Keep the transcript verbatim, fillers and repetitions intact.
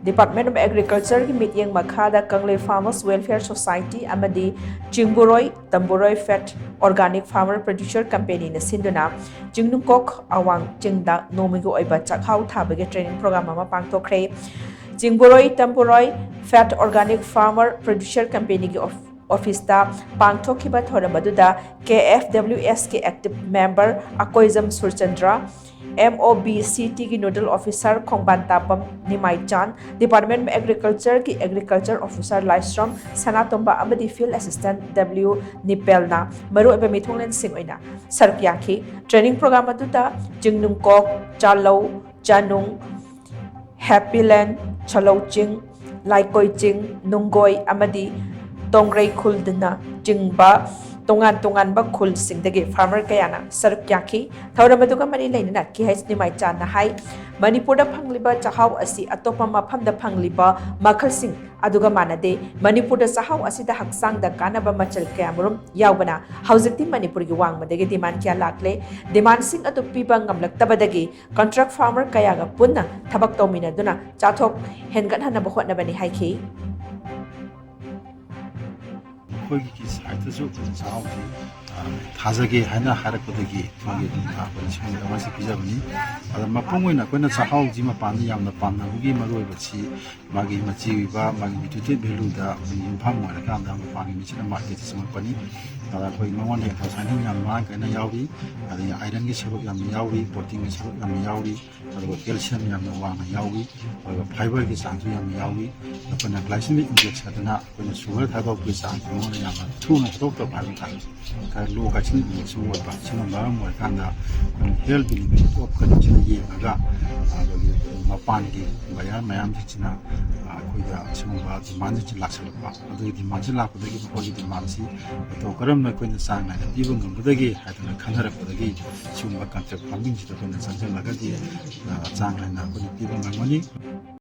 Department of Agriculture ꯒꯤ ꯃꯤꯠꯌꯦꯡ ꯃꯈꯥꯗ ꯀꯪꯂꯩ Farmers Welfare Society ꯑꯃꯗꯤ ꯆꯤꯡꯕꯨꯔꯣꯏ ꯇꯝꯕꯨꯔꯣꯏ Fat Organic Farmer Producer Company ꯅ ꯁꯤꯟꯗꯨꯅ ꯆꯤꯡꯅꯨꯡꯀꯣꯛ ꯑꯋꯥꯡ ꯆꯤꯡꯗ ꯅꯣꯡꯃꯒꯤ ꯑꯣꯏꯕ ꯆꯥꯛꯍꯥꯎ ꯊꯥꯕꯒꯤ training program ꯑꯃ ꯄꯥꯡꯊꯣꯛꯈ꯭ꯔꯦ꯫ ꯆꯤꯡꯕꯨꯔꯣꯏ ꯇꯝꯕꯨꯔꯣꯏ Fat Organic Farmer Producer Company ꯒꯤ ꯑꯣꯐ-, office ꯇ ꯄꯥꯡꯊꯣꯛꯈꯤꯕ ꯊꯧꯔꯝ ꯑꯗꯨꯗ K F W S ꯀꯤ active member Akoijam Surchandra, M O B C T ꯒꯤ nodal officer ꯈꯣꯡꯕꯥꯟ ꯇꯥꯄꯝ ꯅꯤꯃꯥꯏꯆꯥꯟ, Department of Agriculture ꯒꯤ agriculture officer ꯂꯥꯏꯁ꯭ꯔꯝ ꯁꯅꯥꯇꯣꯝꯕ ꯑꯃꯗꯤ field assistant W ꯅꯤꯄꯦꯜꯅ ꯃꯔꯨꯑꯣꯏꯕ ꯃꯤꯊꯨꯡꯂꯦꯟꯁꯤꯡ ꯑꯣꯏꯅ ꯁꯔꯨꯛ ꯌꯥꯈꯤ꯫ Training program ꯑꯗꯨꯗ ꯆꯤꯡꯅꯨꯡꯀꯣꯛ, ꯆꯥꯂꯧ, ꯆꯥꯅꯨꯡ, ꯍꯦꯄꯤꯂꯦꯟ, ꯁꯂꯧ ꯆꯤꯡ, ꯂꯥꯏꯀꯣꯏ ꯆꯤꯡ, ꯅꯨꯡꯒꯣꯏ ꯑꯃꯗꯤ ꯇꯣꯡꯒ꯭ꯔꯩ ꯈꯨꯜꯗꯅ ꯆꯤꯡꯕ ꯇꯣꯉꯥꯟ ꯇꯣꯉꯥꯟꯕ ꯈꯨꯜꯁꯤꯡꯗꯒꯤ farmer ꯀꯌꯥꯅ ꯁꯔꯨꯛ ꯌꯥꯈꯤ꯫ ꯊꯧꯔꯝ ꯑꯗꯨꯒ ꯃꯔꯤ ꯂꯩꯅꯅ K H ꯅꯤꯃꯥꯏꯆꯥꯟꯅ ꯍꯥꯏ, ꯃꯅꯤꯄꯨꯔꯗ ꯐꯪꯂꯤꯕ ꯆꯥꯛꯍꯥꯎ ꯑꯁꯤ ꯑꯇꯣꯞꯄ ꯃꯐꯝꯗ ꯐꯪꯂꯤꯕ ꯃꯈꯜꯁꯤꯡ ꯑꯗꯨꯒ ꯃꯥꯟꯅꯗꯦ꯫ ꯃꯅꯤꯄꯨꯔꯗ ꯆꯥꯛꯍꯥꯎ ꯑꯁꯤꯗ ꯍꯛꯆꯥꯡꯗ ꯀꯥꯟꯅꯕ ꯃꯆꯜ ꯀꯌꯥꯃꯔꯨꯝ ꯌꯥꯎꯕꯅ ꯍꯧꯖꯤꯛꯇꯤ ꯃꯅꯤꯄꯨꯔꯒꯤ ꯋꯥꯡꯃꯗꯒꯤ demand ꯀꯌꯥ ꯂꯥꯛꯂꯦ꯫ Demand ꯁꯤꯡ ꯑꯗꯨ ꯄꯤꯕ ꯉꯝꯂꯛꯇꯕꯗꯒꯤ contract farmer ꯀꯌꯥꯒ ꯄꯨꯟꯅ ꯊꯕꯛ ꯇꯧꯃꯤꯟꯅꯗꯨꯅ ꯆꯥꯊꯣꯛ ꯍꯦꯟꯒꯠꯍꯟꯅꯕ ꯍꯣꯠꯅꯕꯅꯤ ꯍꯥꯏꯈꯤ꯫ ꯑꯩꯈꯣꯏꯒꯤ site ꯇꯁꯨ ꯑꯩꯈꯣꯏꯅ ꯆꯥꯛꯍꯥꯎꯁꯤ, ꯑ, ꯊꯥꯖꯒꯦ ꯍꯥꯏꯅ ꯍꯥꯏꯔꯛꯄꯗꯒꯤ ꯃꯥꯒꯤ ꯑꯗꯨꯝ ꯑꯩꯈꯣꯏꯅ ꯁꯤꯒꯨꯝꯕ ꯑꯃꯁꯤ ꯄꯤꯖꯕꯅꯤ꯫ ꯑꯗ ꯃꯄꯨꯡ ꯑꯣꯏꯅ ꯑꯩꯈꯣꯏꯅ ꯆꯥꯛꯍꯥꯎꯁꯤ ꯃꯄꯥꯟꯗ ꯌꯥꯝꯅ ꯄꯥꯝꯅꯕꯒꯤ ꯃꯔꯨꯑꯣꯏꯕꯁꯤ ꯃꯥꯒꯤ ꯃꯆꯤ ꯑꯣꯏꯕ, ꯃꯥꯒꯤ nutritive value ꯗ ꯑꯩꯈꯣꯏ ꯌꯨꯝꯐꯝ ꯑꯣꯏꯔꯀꯥꯟꯗ ꯃꯄꯥꯟꯒꯤ ꯃꯤꯁꯤꯅ market ꯇ ꯆꯪꯂꯛꯄꯅꯤ꯫ ꯑꯗ ꯑꯩꯈꯣꯏ ꯃꯉꯣꯟꯗ antioxidant ꯌꯥꯝ ꯃꯔꯥꯡ ꯀꯥꯏꯅ ꯌꯥꯎꯔꯤ, ꯑꯗꯒꯤ iron ꯒꯤ ꯁꯔꯨꯛ ꯌꯥꯝꯅ ꯌꯥꯎꯔꯤ, protein ꯒꯤ ꯁꯔꯨꯛ ꯌꯥꯝꯅ ꯌꯥꯎꯔꯤ, ꯑꯗꯨꯒ calcium ꯌꯥꯝꯅ ꯋꯥꯡꯅ ꯌꯥꯎꯏ, ꯑꯗꯨꯒ fiber ꯒꯤ ꯆꯥꯡꯁꯨ ꯌꯥꯝꯅ ꯌꯥꯎꯏ꯫ ꯑꯩꯈꯣꯏꯅ glycemic index ꯍꯥꯏꯗꯅ ꯑꯩꯈꯣꯏꯅ sugar ꯊꯥꯗꯣꯛꯄꯒꯤ ꯆꯥꯡꯁꯤ ꯃꯉꯣꯟꯗ ꯌꯥꯝꯅ ꯊꯨꯅ ꯊꯥꯗꯣꯛꯇꯕ ꯍꯥꯏꯕ ꯇꯥꯔꯦ꯫ ꯈꯔ low glycemic index ꯁꯨ ꯑꯣꯏꯕ, ꯁꯤꯅ ꯃꯔꯝ ꯑꯣꯏꯔꯀꯥꯟꯗ ꯑꯩꯈꯣꯏꯅ health benefit of condition ꯌꯦꯡꯉꯒ, ꯑꯗꯒꯤ ꯃꯄꯥꯟꯒꯤ buyer ꯃꯌꯥꯝꯁꯤꯡꯁꯤꯅ ꯑꯩꯈꯣꯏꯗ ꯁꯤꯒꯨꯝꯕ demand ꯁꯤꯡꯁꯤ ꯂꯥꯛꯁꯜꯂꯛꯄ, ꯑꯗꯨꯒꯤ demand ꯁꯤ ꯂꯥꯛꯄꯗꯒꯤ ꯃꯈꯣꯏꯒꯤ demand ꯁꯤ ꯃꯇꯧ ꯀꯔꯝꯅ ꯑꯩꯈꯣꯏꯅ ꯆꯥꯡ ꯅꯥꯏꯅ ꯄꯤꯕ ꯉꯝꯒꯗꯒꯦ ꯍꯥꯏꯗꯅ ꯈꯟꯅꯔꯛꯄꯗꯒꯤ ꯁꯤꯒꯨꯝꯕ contract farming ꯁꯤꯗ ꯑꯩꯈꯣꯏꯅ ꯆꯪꯁꯤꯜꯂꯒꯗꯤ, ꯑ, ꯆꯥꯡ ꯅꯥꯏꯅ ꯑꯩꯈꯣꯏꯅ ꯄꯤꯕ ꯉꯝꯒꯅꯤ꯫